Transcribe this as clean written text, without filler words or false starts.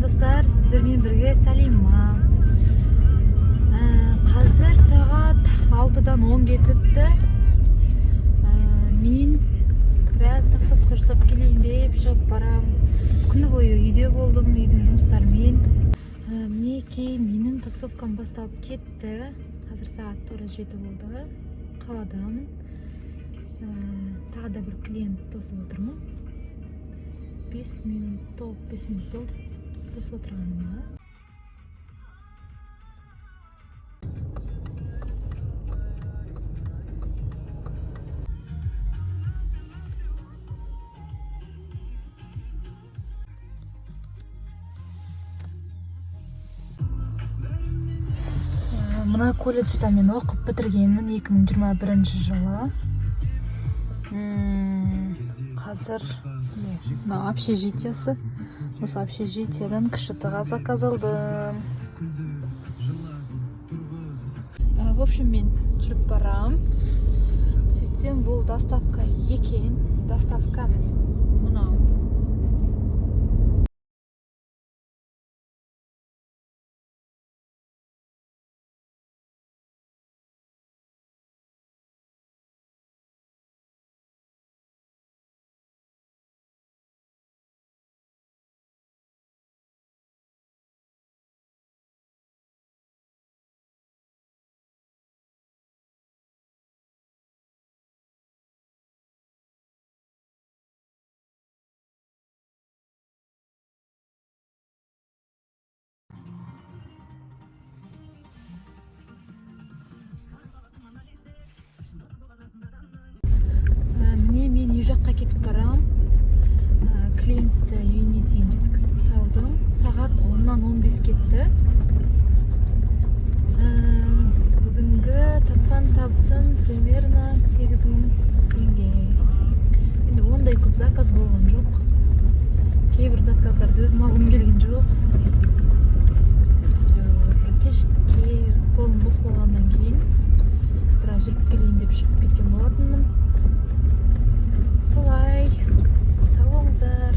Достар, сіздермен бірге Салима. Қазір сағат 6-дан 10 кетіпті. Мен біраз таксовка жасап келейін деп шығып барам. Күні бойы үйде болдым, үйдің жұмыстарымен. Мінекей, менің таксовкам басталып кетті. Қазір сағат тура 7 болды, қаладамын. Тағы да бір клиент тосып отырмын. 5 минут, толық 5 минут болды тосып отырғаныма. Мына колледжда мен оқып бітіргенмін 2021 жылы. Қазір міне, мына общежитиясы, осы общежитиядан КШТ-ға заказ алдым. В общем, мен жүріп барам, сөйтсем, бұл доставка екен. Доставка міне мынау. Міне, мен үй жаққа кетіп барам. Клиентті үйіне дейін жеткізіп салдым. Сағат 10-нан 15 кетті. Бүгінгі тапқан табысым примерно 8000 теңге. Енді ондай көп заказ болған жоқ, кейбір заказдарды өзім алғым келген жоқ. Сондай әйтеуір кешке қолым бос болғаннан кейін біраз жүріп келейін деп шығып кеткен болатынмын. Солай, сау болыңыздар.